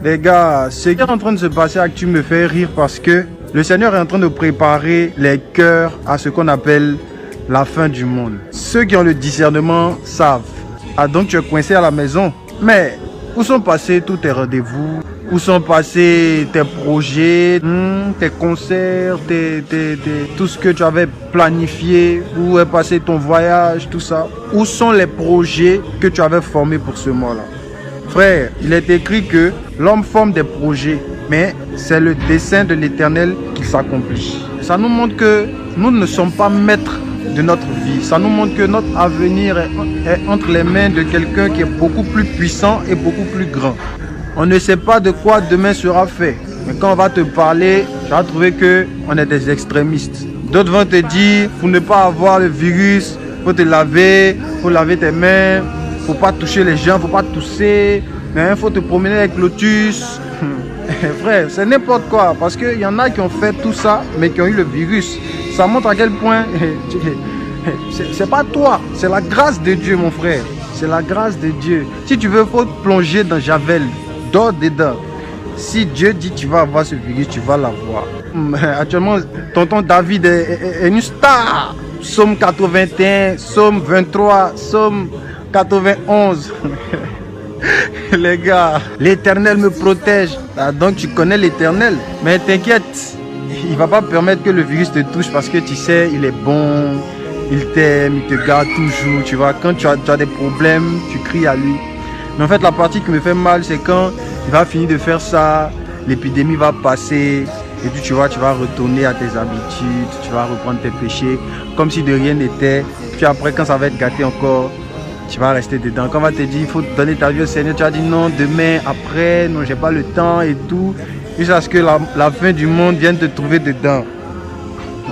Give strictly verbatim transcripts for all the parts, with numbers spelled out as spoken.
Les gars, ce qui est en train de se passer actuellement me fait rire parce que le Seigneur est en train de préparer les cœurs à ce qu'on appelle la fin du monde. Ceux qui ont le discernement savent. Ah, donc tu es coincé à la maison. Mais où sont passés tous tes rendez-vous? Où sont passés tes projets, hmm, tes concerts, tes, tes, tes- tout ce que tu avais planifié? Où est passé ton voyage, tout ça? Où sont les projets que tu avais formés pour ce mois-là? Frère, il est écrit que l'homme forme des projets, mais c'est le dessein de l'Éternel qui s'accomplit. Ça nous montre que nous ne sommes pas maîtres de notre vie. Ça nous montre que notre avenir est, est entre les mains de quelqu'un qui est beaucoup plus puissant et beaucoup plus grand. On ne sait pas de quoi demain sera fait. Mais quand on va te parler, tu vas trouver que on est des extrémistes. D'autres vont te dire, pour ne pas avoir le virus, faut te laver, faut laver tes mains, faut pas toucher les gens, faut pas tousser, hein, faut te promener avec Lotus. Frère, c'est n'importe quoi, parce qu'il y en a qui ont fait tout ça, mais qui ont eu le virus. Ça montre à quel point c'est c'est pas toi, c'est la grâce de Dieu, mon frère. C'est la grâce de Dieu. Si tu veux, faut plonger dans Javel, dors dedans. Si Dieu dit tu vas avoir ce virus, tu vas l'avoir. Hmm, actuellement, tonton David est, est- est une star. Psaume quatre-vingt-un, psaume vingt-trois, psaume quatre-vingt-onze. Les gars, l'Éternel me protège. Ah, donc tu connais l'Éternel. Mais t'inquiète, il va pas permettre que le virus te touche parce que tu sais, il est bon, il t'aime, il te garde toujours. Tu vois, quand tu as, tu as des problèmes, tu cries à lui. Mais en fait, la partie qui me fait mal, c'est quand il va finir de faire ça, l'épidémie va passer, et puis tu vois, tu vas retourner à tes habitudes, tu vas reprendre tes péchés, comme si de rien n'était. Puis après, quand ça va être gâté encore, tu vas rester dedans. Quand on va te dire, il faut donner ta vie au Seigneur, tu vas dire non, demain, après, non, j'ai pas le temps et tout. Jusqu'à ce que la, la fin du monde vienne te trouver dedans.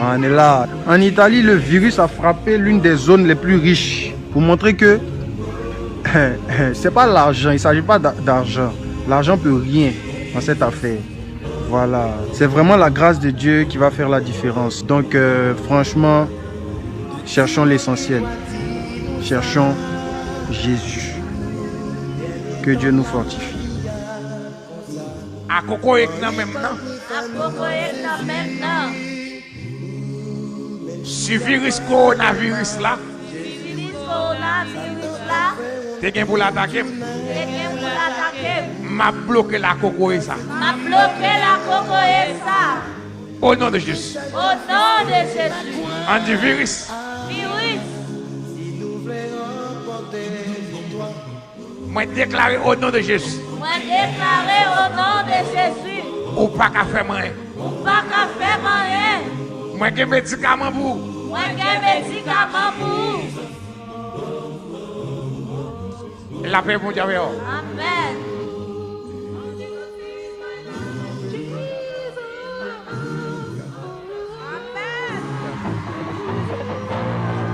On est là. En Italie, le virus a frappé l'une des zones les plus riches. Pour montrer que c'est pas l'argent, il s'agit pas d'a- d'argent. L'argent peut rien dans cette affaire. Voilà. C'est vraiment la grâce de Dieu qui va faire la différence. Donc, euh, franchement, cherchons l'essentiel. Cherchons Jésus. Que Dieu nous fortifie. A kokoye k nan men m nan. A kokoye k nan men m nan. Si viris kowonaviris la. Si viris kowonaviris la. Te gen pou l atake m. Te gen pou l atake m. M ap bloke la kokoye sa. M ap bloke la kokoye sa. Au nom de Jésus. Au nom de Jésus. Antivirus. Virus. Mwen deklare au nom de Jésus. Mwen deklare au nom de Jésus. Ou pa ka fè m anyen. Ou pa ka fè m anyen. Mwen gen medikaman pou ou. Mwen gen medikaman pou ou. Lapè Bondye avè w. Amèn.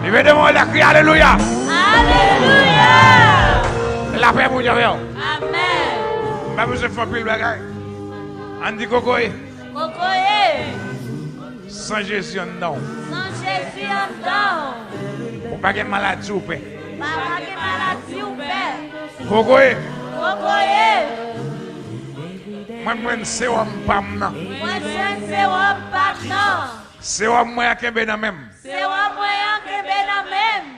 Leve devan w la, kriye alelouya. Alelouya. Lapè Bondye avè w. Amèn. M pa bezwen fè anpil bagay. Ann di kokoye. Kokoye. San Jezi anndan w. San Jezi anndan w. Ou pa gen maladi ou pè. Pa gen maladi ou pè. Kokoye. Kokoye. Mwen jwenn sewòm pa m nan. Mwen jwenn sewòm pa m nan. Sewòm mwen an kenbe nan men m. Sewòm mwen an kenbe nan men m.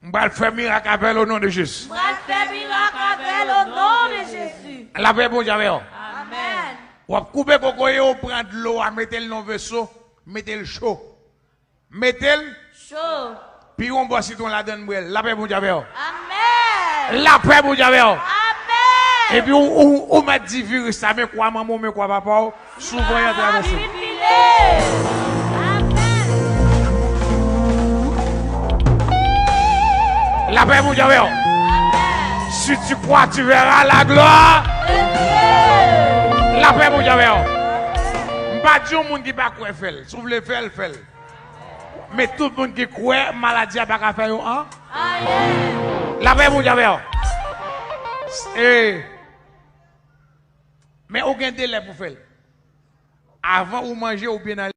M pral fè mirak avè l o non de Jezi. M pral fè mirak avè l o non de Jezi. Lapè Bondye avè w. Amèn. W ap koupe kokoye, w pran dlo a, mete l nan veso, mete l cho. Mete l. Cho. Pi yon bò sitwon ladan l, bwè l. Lapè Bondye avè w. Amèn. Lapè Bondye avè w. Amèn. Epi ou, ou, ou mèt di viris la, men kwa manman w, men kwa papa w, souvan y ap travèse. Vin pile. Amèn. Lapè Bondye avè w. Amèn. Si tu crois, tu verras la gloire. Lapè Bondye avè w. M pa di yon moun ki pa kwè fè l. Si w vle fè l, fè l. Men tout moun ki kwè, maladi a pa ka fè yo an. Anyen. Lapè Bondye avè w. E, men ou gen de lè pou fè l. Avan ou manje, oubyen nan